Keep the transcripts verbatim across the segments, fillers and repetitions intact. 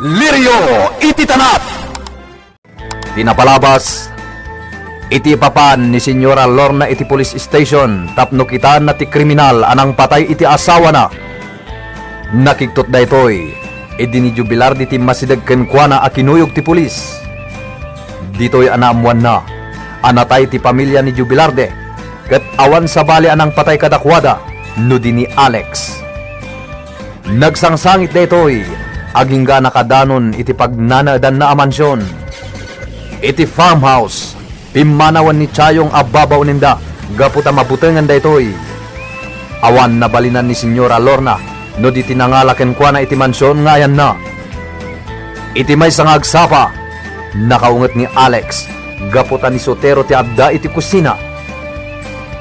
Lirio iti tanap! Ti napalabas, iti ipapan ni Señora Lorna iti police station tapno kitaenna ti kriminal a nangpatay iti asawana. Nakigtot daytoy idi ni Jubilarde ti immasideg kenkuana a kinuyog ti pulis. Ditoy a naammoanna a natay ti pamilia ni Jubilarde ket awan sabali a nangpatay kadakuada no di ni Alex. Nagsangsangit daytoy agingga a nakadanon iti pagnanaedanna a mansion. Iti farmhouse, pimmanawen ni Chayong a babaoninda gapu ta mabutengen daytoy. Awan nabalinan ni Señora Lorna no di ti nangala kenkuana iti mansion nga ayanna. Iti maysa nga agsapa, nakaunget ni Alex gapu ta ni Sotero ti adda iti kusina.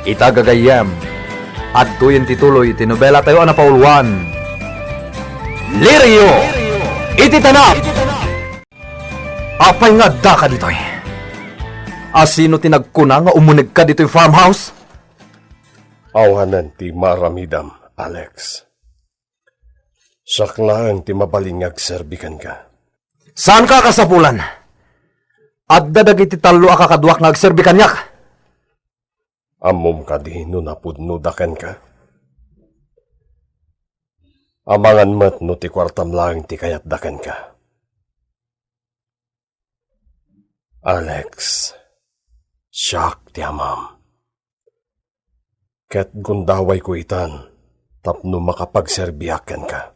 Ita gagayyem, adtoyen ti tuloy ti nobelatayo a napauluan, Lirio iti Tanap! Apay nga addaka ditoy? A sino ti nagkuna nga umunegka ditoy farmhouse? Awanen ti maaramidam, Alex. Siak laeng ti mabalin nga agserbi kenka. Saanka a kasapulan? Adda dagiti tallo a kakaduak nga agserbi kaniak. Ammom kadi no napudnoda kenka? Amangan met no ti kuartam laeng ti kayatda kenka. Alex, siak ti amam. Ket gundawayko itan tapno makapagserbiak kenka.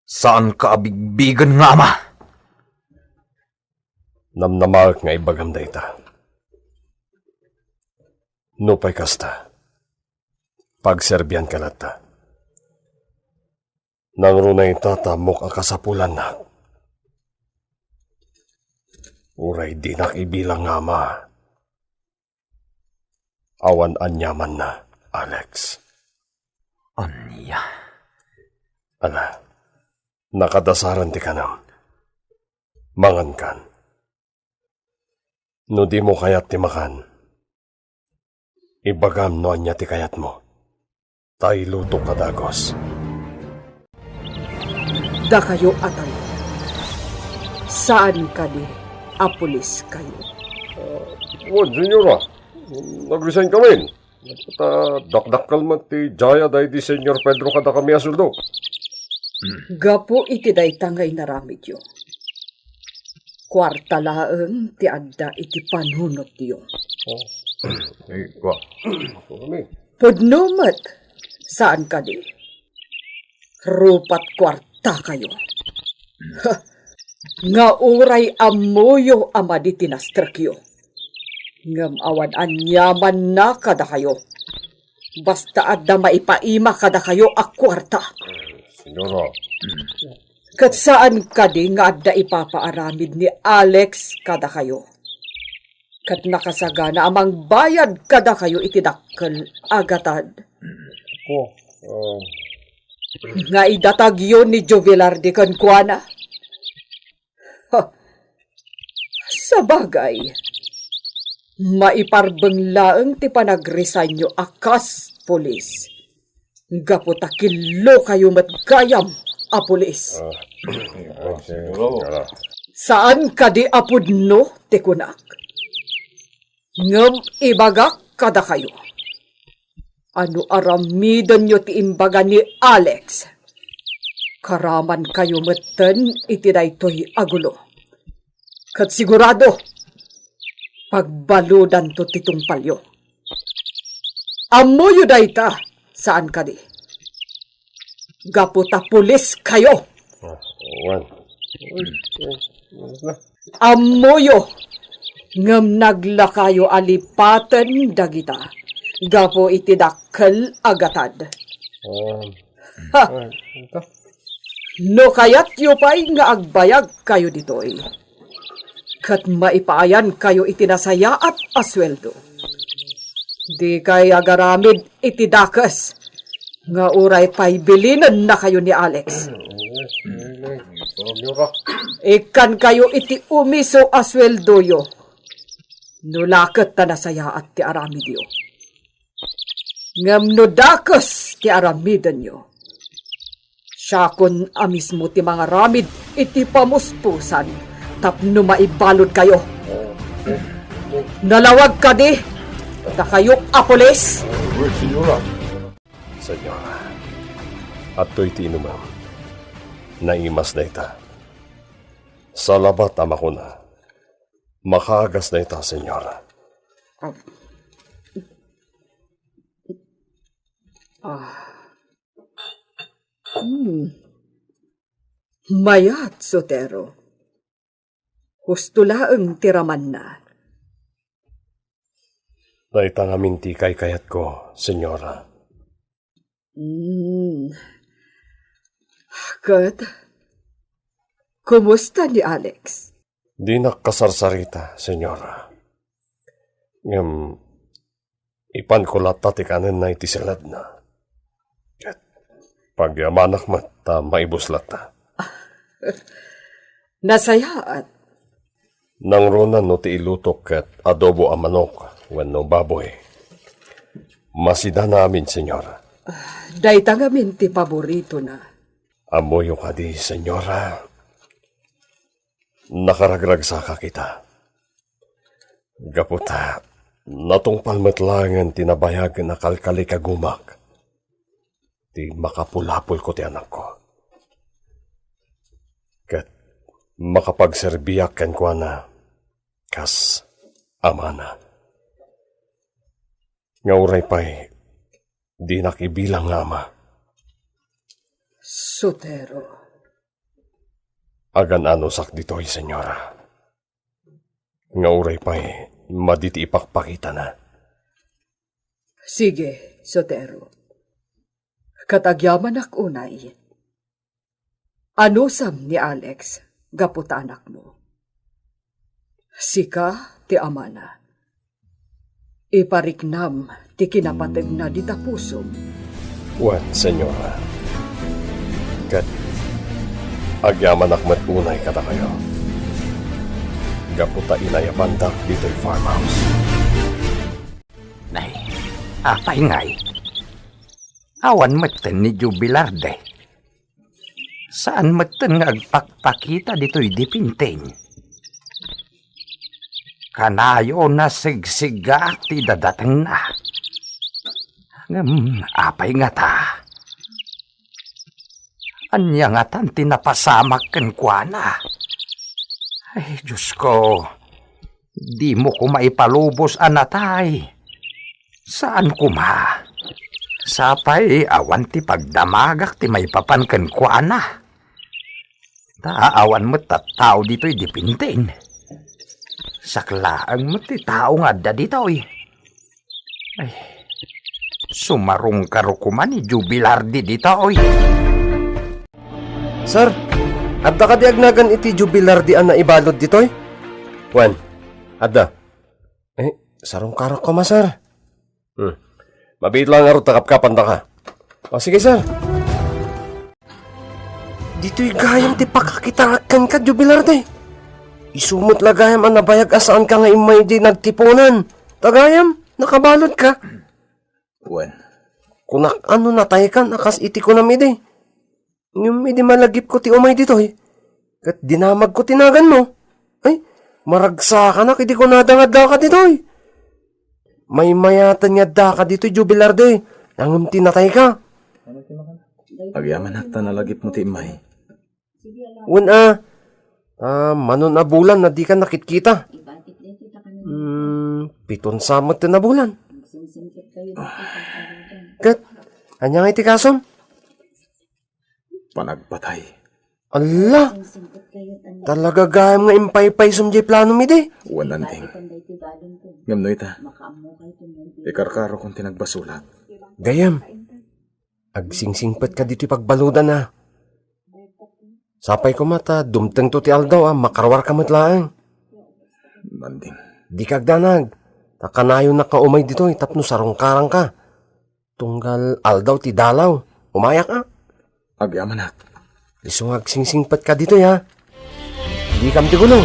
Saanka a bigbigen nga ama. Namnamaek nga ibagam dayta. Nupay kasta, pagserbianka latta. Nangruna ita ta ammok a kasapulannak. Uray dinak ibilang nga ama, awan aniamanna, Alex. Ania? Ala, nakadasaran ti kanam. Mangankan. No dimo kayat ti makan, ibagam no ania ti kayatmo. Ta ilutok a dagus. Dakayo a tayo. Saan kadi a pulis kayo? Ah, wen, senyora. Nag-resign kami. Ta dakdakkel met ti jaya daydi Señor Pedro kadakami a sueldo. Gapu iti dayta nga inaramidyo, kuarta laeng ti adda iti panunotyo. Oh. Eh, kua. Pudno met, saan kadi? Rupat kuarta kayo. Nga uray ammoyo a madi ti nastrekyo, ngem awan aniamanna kadakayo. Basta adda maipaima kadakayo a kuarta. Senyora. Ket saan kadi nga adda ipapaaramid ni Alex kadakayo? Ket nakasagana a mangbayad kadakayo iti dakkel a gatad. Ko, ah, nga idatagyo ni Jovelarde kenkuana? Ha, sabagay, maiparbeng laeng ti panagresign-yo a kas pulis. Gapu ta killo kayo met gayam a pulis. Ah, ah, siguro. Saan kadi a pudno ti kunak? Ngem ibagak kadakayo, a no aramidenyo ti imbaga ni Alex, karaman kayo metten iti daytoy a gulo. Ket sigurado, pagbaludanto ti tungpalyo. Ammoyo dayta, saan kadi? Gapu ta pulis kayo. Ah, wen. Ammoyo, ngem naglakayo a lipaten dagita gapu iti dakkel a gatad. Ah. Ha! Ah, ito. No kayatyo pay nga agbayag kayo ditoy, ket maipaayan kayo iti nasayaat a sueldo, dikay agaramid iti dakes nga uray pay bilinennakayo ni Alex. Ikkan kayo iti umiso a sueldoyo, no la ket ta nasayaat ti aramidyo. Ngem no dakes ti aramidenyo, Siakon a mismo ti mangaramid iti pamuspusan tapno maibaludkayo. Nalawag kadi dakayok a pulis? Señora, adtoy ti inumem. Naimas dayta. Salabat a makuna. Makaagas dayta, Señora. Ah. Hmm. Mayat, Sotero. Husto laeng ti ramanna. Dayta ngamin ti kaykayatko, Señora. Hmm. Ket, kumusta ni Alex? Dinak kasarsarita, Señora. Ngem, ipanko latta ti kanenna iti seledna. Ket pagyamanak met ta maibus latta. Nasayaat. Nangruna no ti ilutok ket adobo a manok wenno baboy. Masidana amin, Señora. Dayta ngamin ti paboritona. Ammoyo kadi, Señora? Nakaragragsakak ita. Gapu ta, natungpal met laengen ti nabayag a kalkalikagumak ti makapulapolko ti anakko. Ket makapagserbiak kenkuana kas amana. Nga uray pay, dinak ibilang nga ama. Sotero. Agan-anusak ditoy, Señora. Nga uray pay, madi ti ipakpakitana. Sige, Sotero. Ket agyamanak unay. Anusam ni Alex, gapu ta anakmo. Sika ti amana. Ipariknam ti kinapategna dita pusom. Wen, Señora. Ket agyamanak met unay kadakayo. Gapu ta inayabandak ditoy farmhouse. Nay, apay ngay? Awan metten ni Jubilarde. Saan metten nga agpakpakita ditoy dipinting. Kanayon a sigsiggaak ti dadatengna. Ngem apay ngata? Ania ngatan ti napasamak kenkuana? Ay, Diosko, dimo koma ipalubos a natay. Saan koma. Sapay awan ti pagdamagak ti maipapan kenkuana. Ta awan met tattao ditoy dipinting. Siak laeng met ti tao nga adda ditoy. Ay, sumarungkaro koma ni Jubilardi ditoy. Sir, adda kadi agnagan iti Jubilardi a naibalud ditoy? Wen, adda. Eh, sarungkarok koma, sir. Hmm. Mabiit lang ngarud ta kapkapandaka. O, sige, sir. Ditoy gayam ti pakakitaak kenka, Jubilardi. Isu met la gayam a nabayag a saanka nga immay di nagtiponan. Ta gayam, nakabaludka. Wen. Kunak, ano nataykan a kas iti kunam idi? Ngem idi malagipko ti umay ditoy, ket dinamagko ti naganmo. Ay, maragsakanak idi kunada nga addaka ditoy. Maymayaten nga addaka ditoy, Jubilardi, ngem ti natayka. Agyamanak ta nalagipmo ti immay. Wen a, ta manon a bulan a dika nakitkita. Hmm, piton sa met ti nabulan. Ket, ania nga iti kasom? Panagpatay. Alla! Talaga gayam nga impaypaysom diay planom idi. Wen, Anding. Ngem no ita, ikarkarokon ti nagbasulat. Gayam, agsingsingpetka ditoy pagbaludan a. Sapay koma ta dumtengto ti aldaw a makaruarka met laeng. Anding. Dika agdanag, ta kanayonnak nga umay ditoy tapno sarungkaranka. Tunggal aldaw ti dalaw. Umayak a. Agyamanak. Isu nga agsingsingpetka ditoy a. Dikam ti gulong.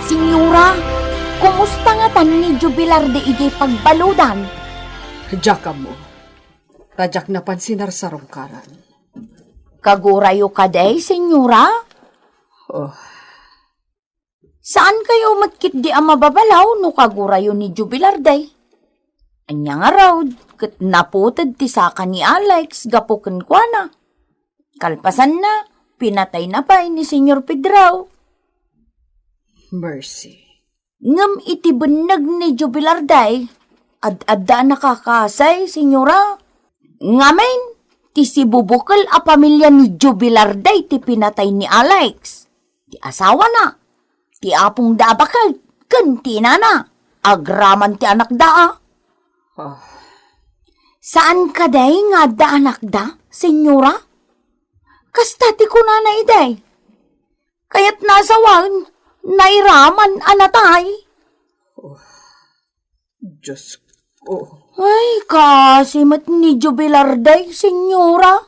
Señora, kumusta ngatan ni Jubilardi idiay pagbaludan? Diak ammo. Ta diak napan sinarsarungkaran. Kagurayo kadi, Senyora? Oh. Saankayo met ketdi a mababalaw no kagurayo ni Jubilar day? Ania ngarud, ket naputed ti saka ni Alex gapu kenkuana. Kalpasanna, pinatayna pay ni Señor Pedro. Mercy. Ngem iti benneg ni Jubilar day, ad-adda a nakakasay, Señora. Ngamin, ti sibubukel a pamilya ni Jubilar day ti pinatay ni Alex. Ti asawana, ti apongda a baket, ken ti inana, agraman ti anakda a. Ah. Saan kadi nga adda anakda, Señora? Kasta ti kunana idi. Kayatna a sawen, nairaman a natay. Oh, Diyos ko. Ay, kaasi met ni Jubilar day, Señora.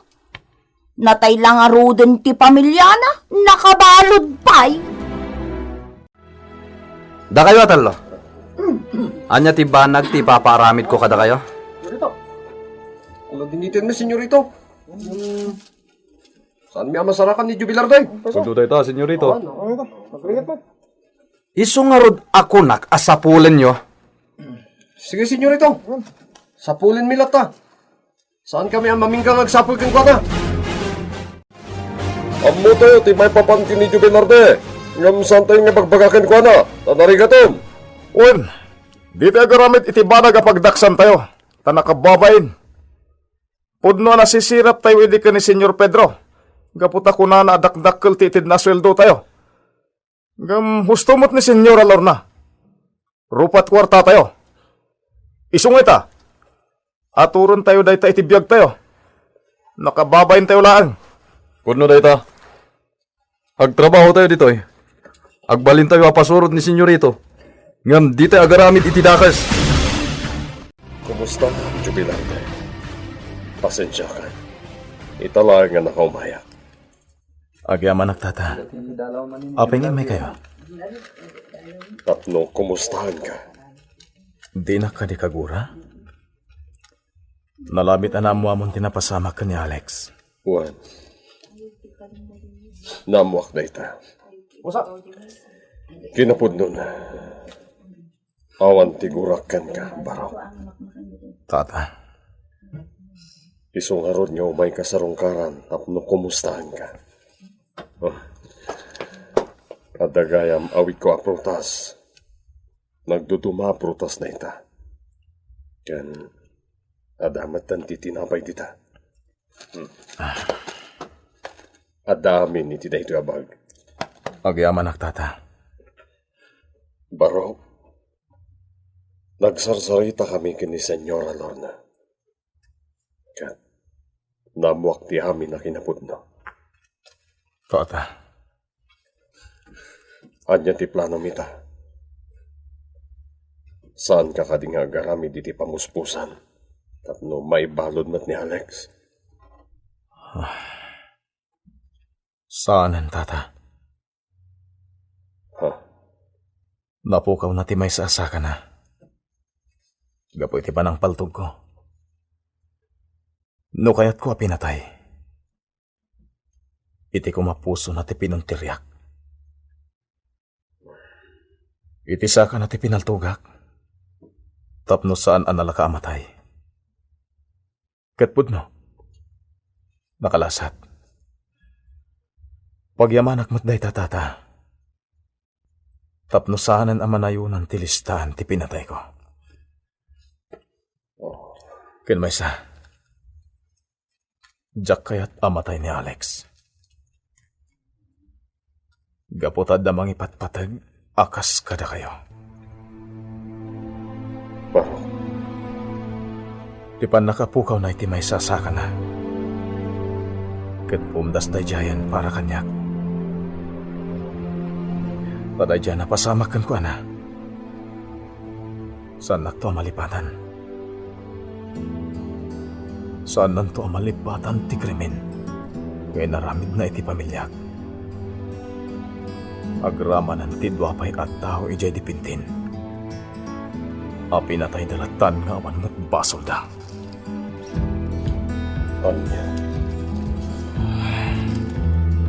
Natay la ngaruden ti pamilyana, nakabalud pay. Dakayo a tallo. Ania ti banag ti ipapaaramidko kadakayo? Senyorito. Ano din dito, Senyorito? Hmm. Saanmi a masarakan ni Jubilar day? Kundo dayta, Senyorito. Ah, no. Isu ngarud a kunak a sapulenyo. Sige, Senyorito. Sapulenmi latta. Saankami a mamingga nga agsapul kenkuana? Ammotayo ti maipapan ken ni Jubilar day, ngem saantayo nga ibagbaga kenkuana, ta narigatom. Wen, ditoy agaramid iti banag a pagdaksantayo, ta nakababain. Pudno a nasisiraptayo idi ken ni Senyor Pedro, gapu ta kunana a dakdakkel ti itedna a sueldotayo. Ngem husto met ni Señora Lorna. Rupat kuartatayo. Isu nga ita, aturentayo dayta iti biagtayo. Nakababaintayo laeng. Pudno dayta. Agtrabahotayo ditoy. Agbalintayo a pasurot ni Senyorito. Ngem ditoy agaramid iti dakes. Kumusta, Jubilante? Pasensiakan. Ita laeng nga nakaumayak. Agyamanak, Tata. Apay nga immaykayo? Tapno kumustaanka? Dinak kadi kagura? Nalabit a naammuamon ti napasamak ken ni Alex. Wen, naammuak dayta. Kinapudnona, awan ti gurak kenka, Barok. Tata. Isu ngarud nga umayka sarungkaran tapno kumustaanka. Oh. Adda gayam awitko a prutas. Nagduduma a prutas dayta. Ken adda metten ti tinapay dita. Hmm. Adda amin iti daytoy a bag. Agyamanak, Tata. Barok, nagsarsaritakami ken ni Señora Lorna. Ket naammuak ti amin a kinapudno. Tata. Ania ti planom ita? Saanka kadi nga agaramid iti pamuspusan tapno maibalud met ni Alex? Saanen, Tata. Ha? Napukawna ti maysa a sakana gapu iti panangpaltogko. No kayatko a pinatay, iti koma pusona ti pinuntiriak. Iti sakana ti pinaltogak, tapno saan a nalaka a matay. Ket pudno, nakalasat. Pagyamanak met dayta, Tata, tapno saanen a manayonan ti listaan ti pinatayko. Ken maysa, diak kayat a matay ni Alex. Gapu ta adda mangipatpateg a kas kadakayo. Barok. Ti pannakapukawna iti maysa a sakana, ket umdas daydiayen para kaniak. Ta daydiay a napasamak kenkuana. Saannakto a malipatan. Saannanto a malipatan ti krimen nga inaramidna iti pamiliak. Agramanen ti dua pay a tao idiay Dipintin a pinatayda latta nga awan met basolda. Ania?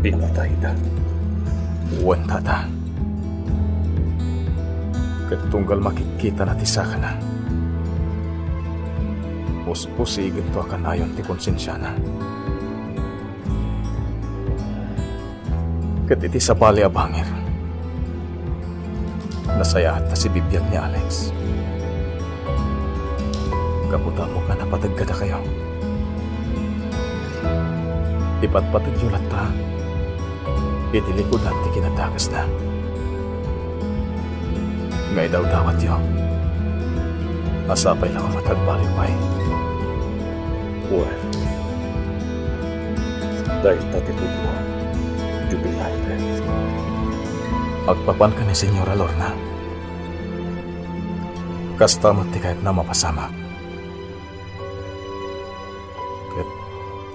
Pinatayda. Wen, Tata. Ket tunggal makitkitana ti sakana, puspusigento a kanayon ti konsensiana. Ket iti sabali a bangir, nasayaat ta sibibiag ni Alex. Gapu ta ammok a napateg kadakayo. Ipatpatedyo latta iti likudan ti kinadakesna. Nga idawdawatyo, a sapay la koma ta agbaliw pay. Wen, dayta ti pudno, Jubilante. Agpapanka ni Señora Lorna, kasta met ti kayatna a mapasamak. Ket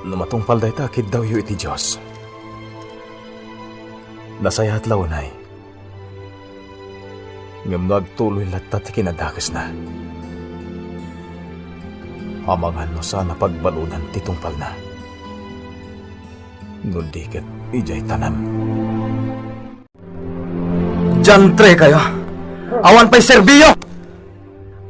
no matungpal dayta, kiddawyo iti Dios. Nasayaat la unay. Ngem no agtuloy latta ti kinadakesna, amangan no saan a pagbaludan ti tungpalna. No di ket idiay tanem. Diantre kayo! Awan pay serbiyo!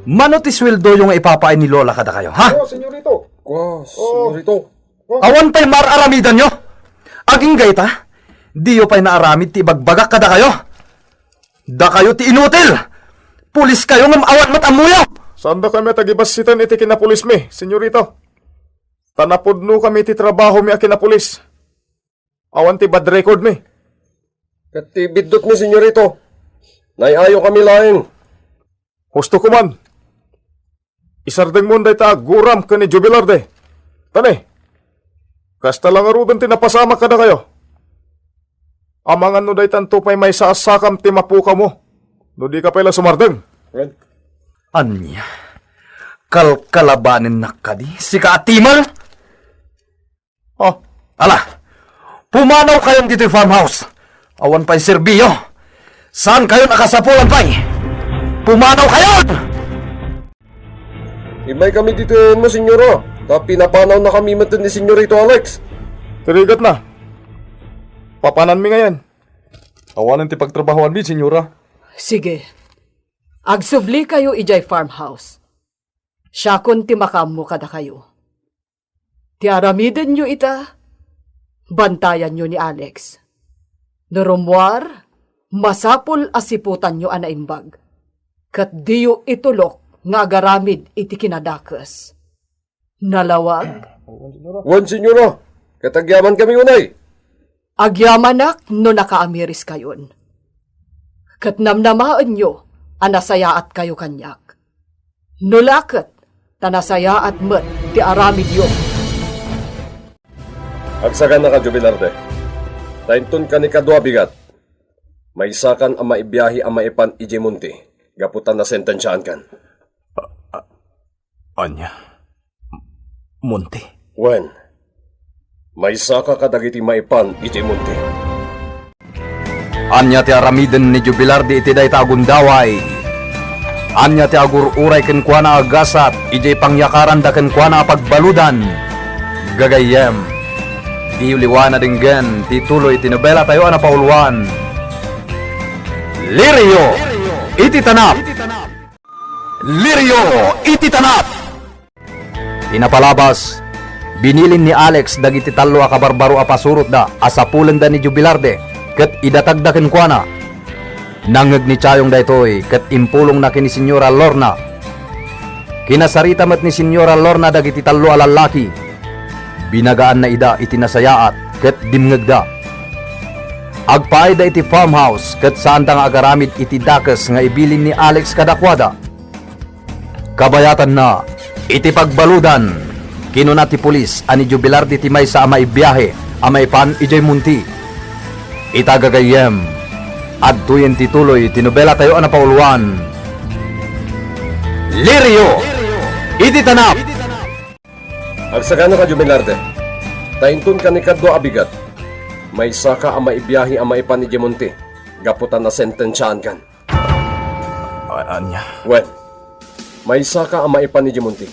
Mano ti sueldoyo nga ipapaay ni Lola kadakayo, ha? Oh, senyorito. Oh, senyorito. Awan pay mar-aramidanyo? Agingga ita, diyo pay naaramid ti ibagbagak kadakayo. Dakayo ti inutil! Pulis kayo ngem awan met ammoyo! Saanda kami a tagibassitan iti kinapulismi, senyorito. Ta napudno kami iti trabahomi a kinapulis. Awan ti bad record mi. Ket ti biddutmi, senyorito, nay-ayo kami laeng. Husto koman. Isardengmon dayta a guram ken ni Jubilarde. Tani, kasta la ngaruden ti napasamak kadakayo. Amangan no daytanto pay maysa a sakam ti mapukawmo no dika pay la sumardeng. Ania? Kalkalabanennak kadi, sika a timal? Oh, ala, pumanaw kayon ditoy farmhouse. Awan pay serbiyo. Saan kayon a kasapulan pay? Pumanaw kayon! Immay kami ditoy mo, senyora. Ta pinapanaw na kami met ni Senyorito Alex. Ti rigatna. Papananmi ngayen. Awanen ti pagtrabahoanmi, senyora. Sige. Agsubli kayo idiay farmhouse. Siakon ti makaammo kadakayo. Ti aramidenyo ita, bantayanyo ni Alex. No rummuar, masapul a siputanyo a naimbag. Ket diyo itulok nga agaramid iti kinadakes. Nalawag? Wen, senyora. Ket agyaman kami unay. Agyamanak no nakaamiris kayon. Ket namnamaenyo a nasayaat kayo kaniak. No la ket, ta nasayaat met ti aramidyo. Agsagana ka, Jubilarde. Ta inton kanikadua bigat, maysakan a maibiahe a maipan idiay monte gapu ta nasentensiaankan. Ania? Monte? Wen, maysaka kadagiti maipan idiay monte. Ania ti aramiden ni Jubilardi iti dayta a gundaway? Ania ti agur-uray kenkuana a gasat idiay pangyakaran da kenkuana a pagbaludan? Gagayyem, diyo liwana denggen ti tuloy ti nobela tayo a napauluan, Lirio iti Tanap. Lirio iti Tanap! Ti napalabas, binilin ni Alex dagiti tallo a kabarbaro a pasurotda a sapulenda ni Jubilarde ket idatagda kenkuana. Nangngeg ni Chayong daytoy ket impulongna ken ni Senyora Lorna. Kinasarita met ni Senyora Lorna dagiti tallo a lallaki. Binagaanna ida iti nasayaat ket dimngegda. Agpaayda iti farmhouse ket saanda nga agaramid iti dakes nga ibilin ni Alex kadakuada. Kabayatanna, iti pagbaludan, kinuna ti pulis a ni Jubilardi ti maysa a maibiahe a maipan idiay Munti. Ita gagayyem, adtoyen ti tuloy ti nobela tayo a napauluan, Lirio iti Tanap. Agsagana ka, Jubilarde. Ta inton kanikadua a bigat, maysaka a maibiahe a maipan idiay Munti gapu ta nasentensiaankan. A-, ania? Wen, maysaka a maipan idiay Munti.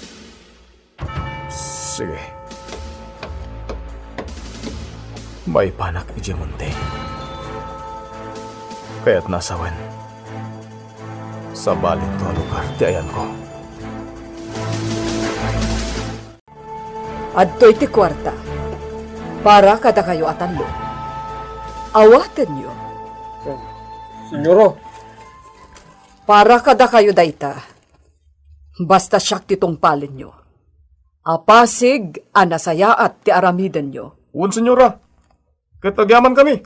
Sige. Maipanak idiay monte. Kayatna a sawen. Sabalinto a lugar ti ayanko. Adtoy ti kuarta. Para kadakayo a tallo. Awatenyo. Senyora. Para kadakayo dayta. Basta siak ti tungpalenyo. Apasig a nasayaat ti aramidenyo. Wen, senyora. Ket agyamankami.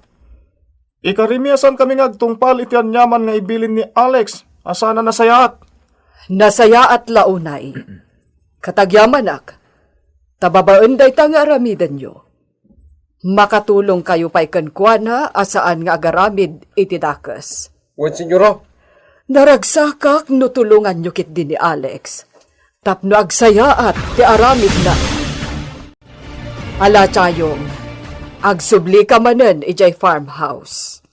Ikarimi a saankami nga agtungpal iti aniaman nga ibilin ni Alex a saan a nasayaat. Nasayaat la unay. Ket agyamanak, ta babaen dayta nga aramidenyo, makatulongkayo pay kenkuana a saan nga agaramid iti dakes. Wen, senyora. Naragsakak no tulonganyo ketdi ni Alex tapno agsayaat ti aramidna. Ala, Chayong, agsublika manen idiay farmhouse.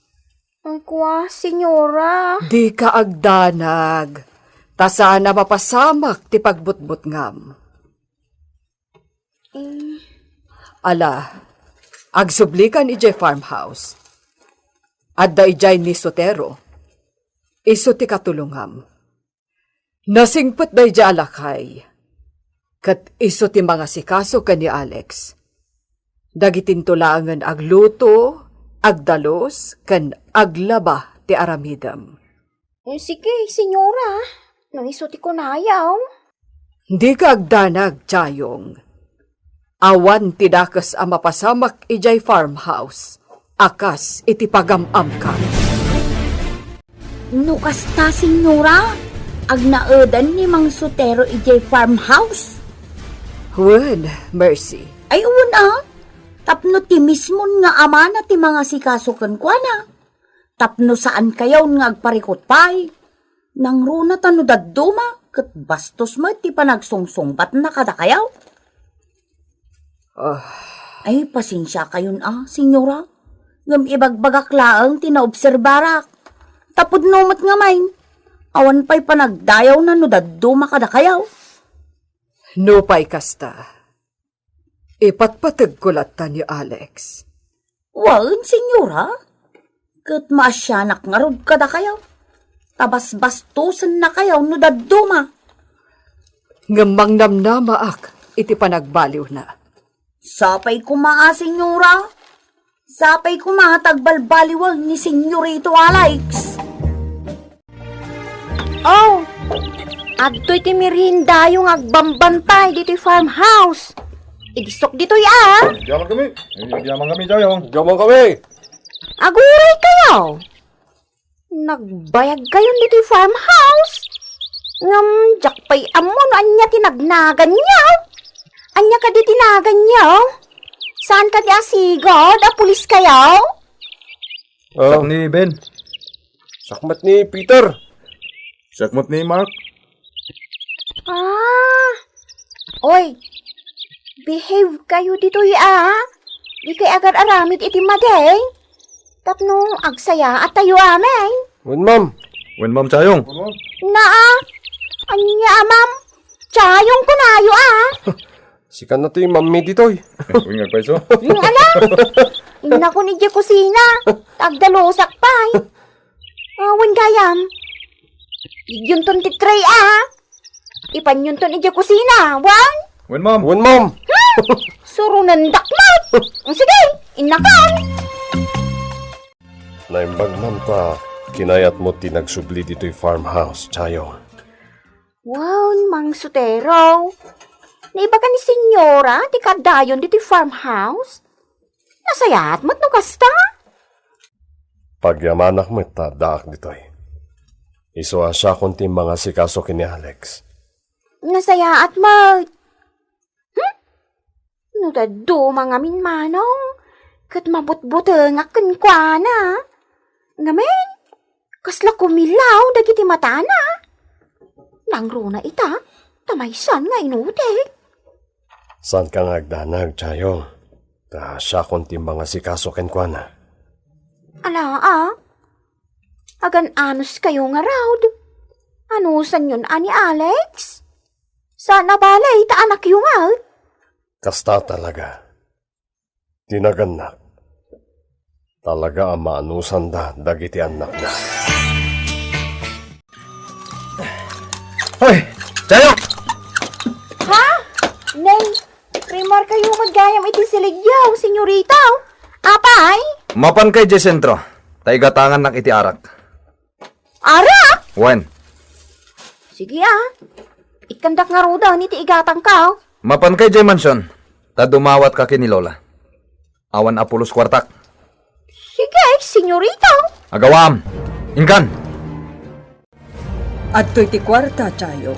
Ay, kua, senyora. Dika agdanag, ta saan a mapasamak ti pagbutbutngam. Eh. Ala, agsublikan idiay farmhouse. Adda idiay ni Sotero. Isu ti katulongam. Nasingpet daydiay a lakay, ket isu ti mangasikaso ken ni Alex. Dagitinto laengen agluto, agdalus, ken aglaba ti aramidem. Sige, senyora, no isu ti kunayo. Dika agdanag, Chayong. Awan ti dakes a mapasamak idiay farmhouse a kas iti pagam-amka. No kasta, senyora, agnaedan ni Mang Sotero idiay farmhouse? Wen, Mercy. Ay, wen a. Tapno ti mismon nga amana ti mangasikaso kenkuana. Tapno saankayon nga agparikut pay. Nangruna ta no dadduma, ket bastos met ti panagsungsungbatna kadakayo. Ah. Ay, pasensiakayon a, senyora. Ngem ibagbagak laeng ti naobserbarak. Ta pudno met ngamin, awan pay panagdayawna no dadduma kadakayo. Nupay kasta, ipatpategko latta ni Alex. Wen, senyora. Ket maasianak ngarud kadakayo. Ta basbastosennakayo no dadduma. Ngem mangnamnamaak iti panagbaliwna. Sapay koma a, senyora. Sapay koma ta agbalbaliwen ni Senyorito Alex. Oh, adtoy ti meriendayo nga agbambantay ditoy farmhouse. Idisso ditoy a. Agyaman kami. Agyaman kami, Chayong. Agyaman kami. Aguraykayo. Nagbayagkayon ditoy farmhouse. Ngem diak pay ammo no ania ti nagnaganyo. Ania kadi ti naganyo? Saan kadi a sigud a puliskayo? Ah. Siak ni Ben. Siak met ni Peter. Siak met ni Mark. Ah. Oy, behave kayo ditoy a. Dikay agar-aramid iti madi. Tapno agsayaat tayo amin. Wen, ma'am. Wen, ma'am, Chayong. Naa, ania, ma'am? Chayong kunayo a. Sika na ti mammi ditoy. Wen nga payso. Yung ala. Innakon idiay kusina. Agdalusak pay. Awan gayam. Idyunton ti tray a. Ipanyunton idiay kusina. Wan? Wen, ma'am. Wen, ma'am. Hmm? Surunendak met. Sige, innakon. Naimbag man ta kinayatmo ti nagsubli ditoy farmhouse, Chayong. Wow, Mang Sotero. Naibaga ni Senyora ti kadayon ditoy farmhouse? Nasayaat met no kasta? Pagyamanak met ta addaak ditoy. Isu a siakon ti mangasikaso ken ni Alex. Nasayaat met. Hmm? No dadduma ngamin manong, ket mabutbutengak kenkuana. Ngamin, kasla kumilaw dagiti matana. Nangruna ita, ta maysan nga inutek. Saanka nga agdanag, Chayong, ta siakon ti mangasikaso kenkuana. Ala a, agan-anos kayo ngarud. Anusanyon a ni Alex? Saan a bale ita anakyo nga? Kasta talaga. Ti nagannak, Talaga a maanusanda dagiti annakda. Hoy! Chayo! Ha? Nay, rimarkayo met gayam iti siligyo, senyorita. Apay? Mapanka idiay sentro, ta igatangannak iti arak. Arak? Wen. Sige, ah. Ikkandak ngaruden iti igatangko. Mapanka idiay mansion, ta dumawatka ken ni Lola. Awan a pulos kuartak. Sige, senyorita. Agawam. Inkan. Adtoy ti kuarta, Chayong.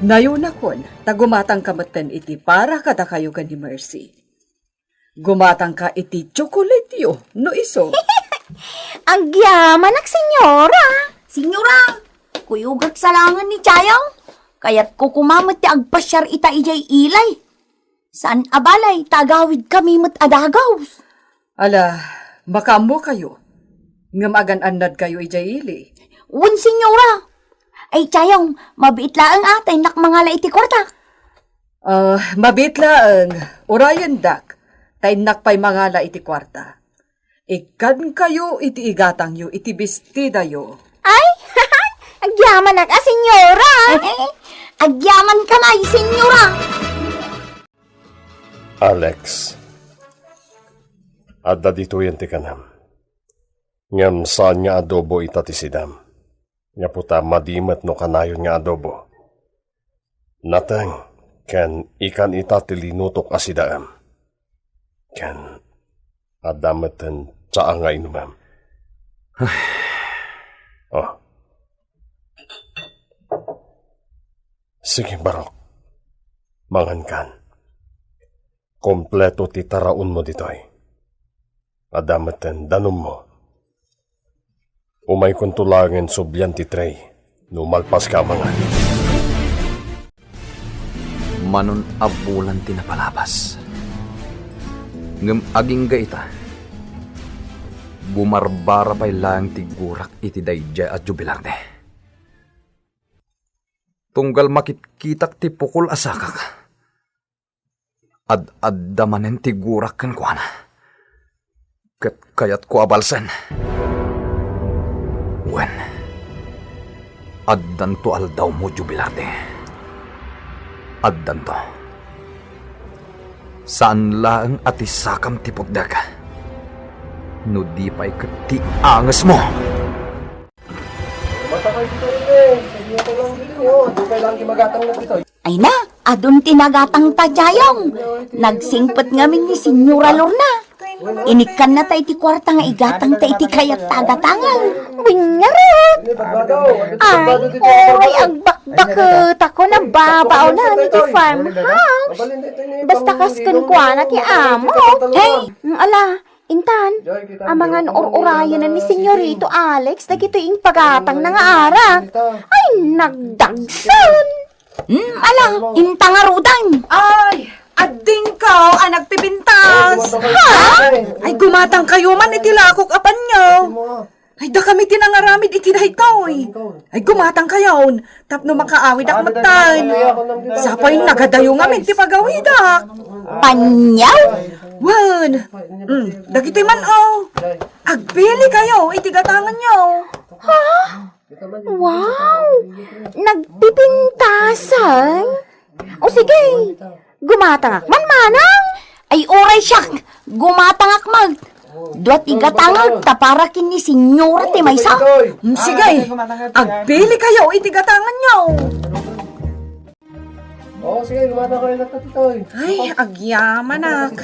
Nayonakon, ta gumatangka metten iti para kadakayo ken ni Mercy. Gumatangka iti tsokoletyo, no isu. Agyamanak, senyora. Senyora, kuyogak sa laengen ni Chayong. Kayatko koma met ti agpasiar ita idiay ili. Saan a balay, ta agawidkami met a dagus. Ala, makaammokayo. Ngem agan-annadkayo idiay ili. Wen, senyora. Ay, Chayong, mabiit laeng a, ta innak mangala iti kuarta. Ah, mabiit laeng, urayendak, ta innak pay mangala iti kuarta. Ikkankayo iti igatangyo iti bestidayo. Ay, agyamanak a, senyora. Agyamanka, senyora. Alex, adda ditoyen ti kanam. Ngem saan nga adobo ita ti sidam. Gapu ta madi met no kanayon nga adobo. Nateng ken ikan ita ti linutok a sidaem. Ken adda metten tsaa nga inumem. Oh. Sige, Barok. Mangankan. Kompleto ti taraonmo ditoy. Adda metten danummo. Umaykonto laengen sublian ti tray no malpaska a mangan. Manon a bulan ti napalabas. Ngem agingga ita, bumarbara pay laeng ti gurak iti daydiay a jubilarde. Tunggal makitkitak ti pukol a sakak, ad-adda manen ti gurak kenkuana. Ket kayatko a balsen. Wen, addanto aldawmo, Jubilarde. Addanto. Saan laeng a ti sakam ti putdek, no di pay ket ti angesmo. Mata kayo dito, eh. Sabi ko lang dito, oh. Di kailangan gimagatang na dito. Ay na, adun ti nagatang ta, Jayong. Nagsingpet ngamin ni Senyora Lorna. Inikkan na ta iti kuarta nga igatang ta iti kayat ta agatangan. Wingarot! Ay, oy, agbakbaket ako nababaonan iti farmhouse. Basta kas kenkuana ti amo. Hey! Mm, ala, intan, amangan ur-urayen ni Senyorito Alex dagitoy impagatangna nga arak. Ay, nagdagsen! Hmm, ala, inta ngaruden. Ay, addingko a nagpipintas. Ha? Ay, gumatangkayo man iti lakok a panyo. Ay, dakami ti nangaramid iti daytoy. Ay, gumatangkayon tapno makaawidak metten. Sapay nagadayo ngamin ti pagawidak. Panyo? Wen. Hmm, dagitoy man, oh. Agpili kayo iti gatanganyo. Ha? Wow! Nagpipintasan? O sige, gumatangak man, manang? Ay, uray siak, gumatangak man. Dua ti gatangak, ta para ken ni Senyora ti maysa. Mm, sige, agpili kayo iti gatanganyo. Oo, sige, lumata kayo na, Tatoy. Ay, agyamanak.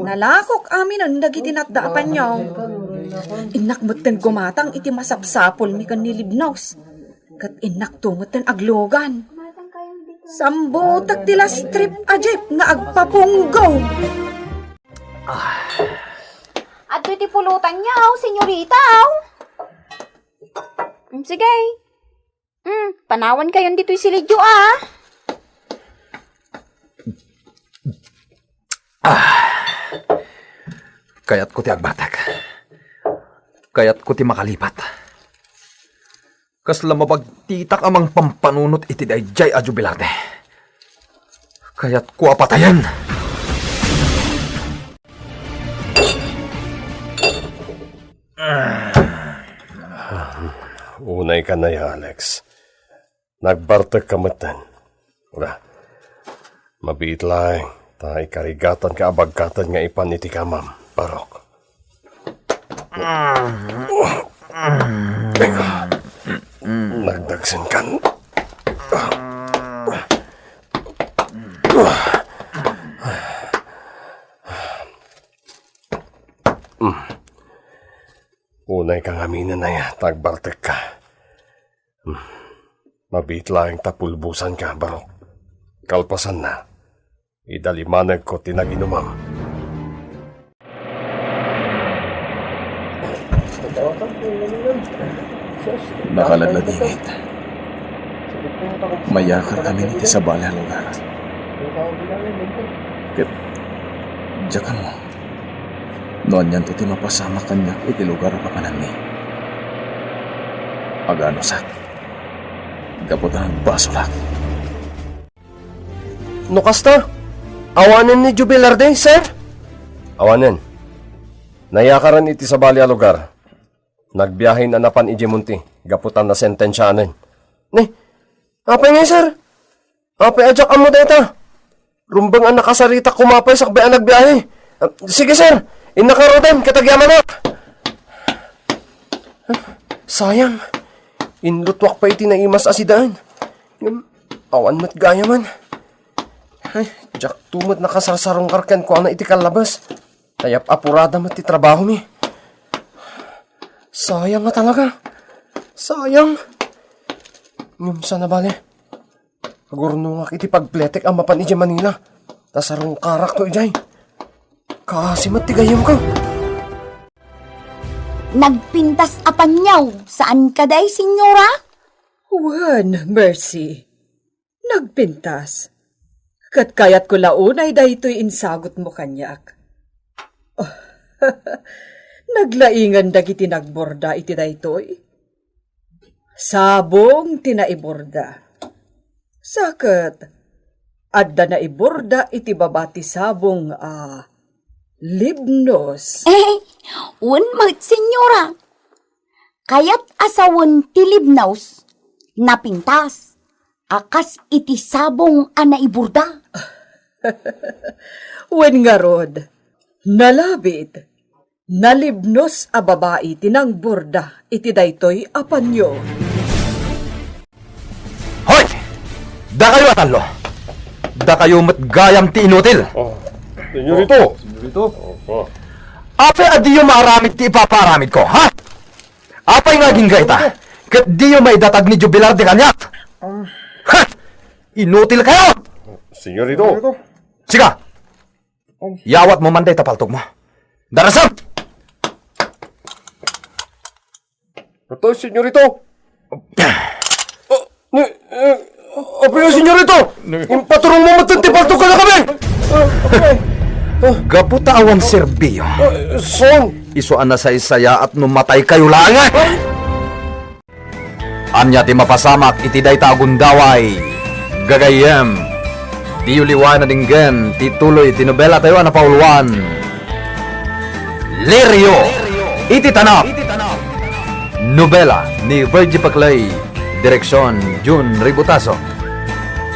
Nalakok aminen dagiti natda a panyo. Innak metten gumatang iti masapsapulmi ken ni Libnos. Ket innakto metten aglugan. Sambutek ti last trip a jeep nga agpapunggo. Adtoy ti pulutanyo, senyorita. Mm, sige. Hmm, panawan kayon ditoy silidyo, ah. Ah. Kayatko ti agbatek. Kayatko ti makalipat. Kasla mabagtitak a mangpampanunot iti daydiay a jubilate. Kayatko a patayen. Unay ka na ya, Alex. Nagbartek ka metten. Ura, mabiit laeng ta ikarigatan ka a bagkaten nga ipan iti kamam, Barok. Nagdagsen kan. Unay ka ngamin, aya, ta agbartek ka. Hmm. Mabiit laeng ta pulbosan ka, Barok. Kalpasanna, idalimaneg ko ti naginumam. Nakaladladingit. Mayakar kami iti sabali a lugar. Ket, diak ammo no anianto ti mapasamak kaniak iti lugar a papananmi. Aganusak. Gapu ta nagbasolak. No kasta, awanen ni Jubilarde, sir? Awanen. Nayakaren iti sabali a lugar. Nagbiahen a napan idiay monte, gapu ta nasentensianen. Ni, apay ngay, sir? Apay a diak ammo dayta? Rumbeng a nakasaritak koma pay sakbay a nagbiahe. Ah, sige, sir. Innaka ngaruden, ket agyamanak. Sayang. Inlutuak pay iti naimas a sidaen. Ngem, awan met gayamen. Ay, diakto met nakasarsarungkar kenkuana iti kallabes. Ta yap-apurada met ti trabahomi. Sayang nga talaga. Sayang. Ngem saan a bale. Agurnongak iti pagpletek a mapan idiay Manila. Ta sarungkarakto idiay. Kaasi met ti gayyemko. Nagpintas a paniaw, saan kadi, senyora? Wen, Mercy. Nagpintas. Ket kayatko la unay daytoy insagutmo kaniak. Naglaingen dagiti nagborda iti daytoy. Sabong ti naiborda. Sa ket, adda naiborda iti baba ti sabong a libnos. Eh, wen met, senyora. Kayat a sawen ti libnos, napintas, a kas iti sabong a naiborda. Wen ngarud, nalabit, nalibnos a babai ti nangborda iti daytoy a panio. Hoy! Dakayo a tallo! Dakayo met gayam ti inutil! Oh, senyorito! Senyorito! Oh. Apay a diyo maaramid ti ipapaaramidko, ha? Apay nga agingga ita? Ket diyo maidatag ni Jubilar de kaniak? Ha? Inutil kayo! Senyorito! Sika! Yawatmo man dayta paltogmo. Darasem! Ato, senyorito! Ah, ni, eh, apay, senyorito! Impaturongmo met ti paltog kadakami! Ah, apay! Gapu ta awan serbio. Ah, son! Isu a nasaysayaat no matay kayo laengen! Ania ti mapasamak iti dayta a gundaway? Gagayyem, diyo liwaen a denggen ti tuloy ti nobelatayo a napauluan, Lirio iti Tanap. Nobela ni Virgie Paclay, direksion Jun Ributaso.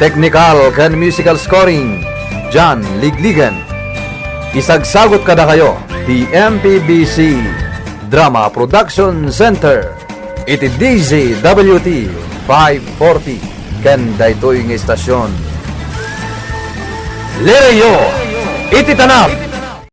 Technical ken musical scoring, John Ligligan. Isagsagut kadakayo ti M P B C Drama Production Center iti D Z W T five forty ken daytoy nga istasion. Lirio iti Tanap.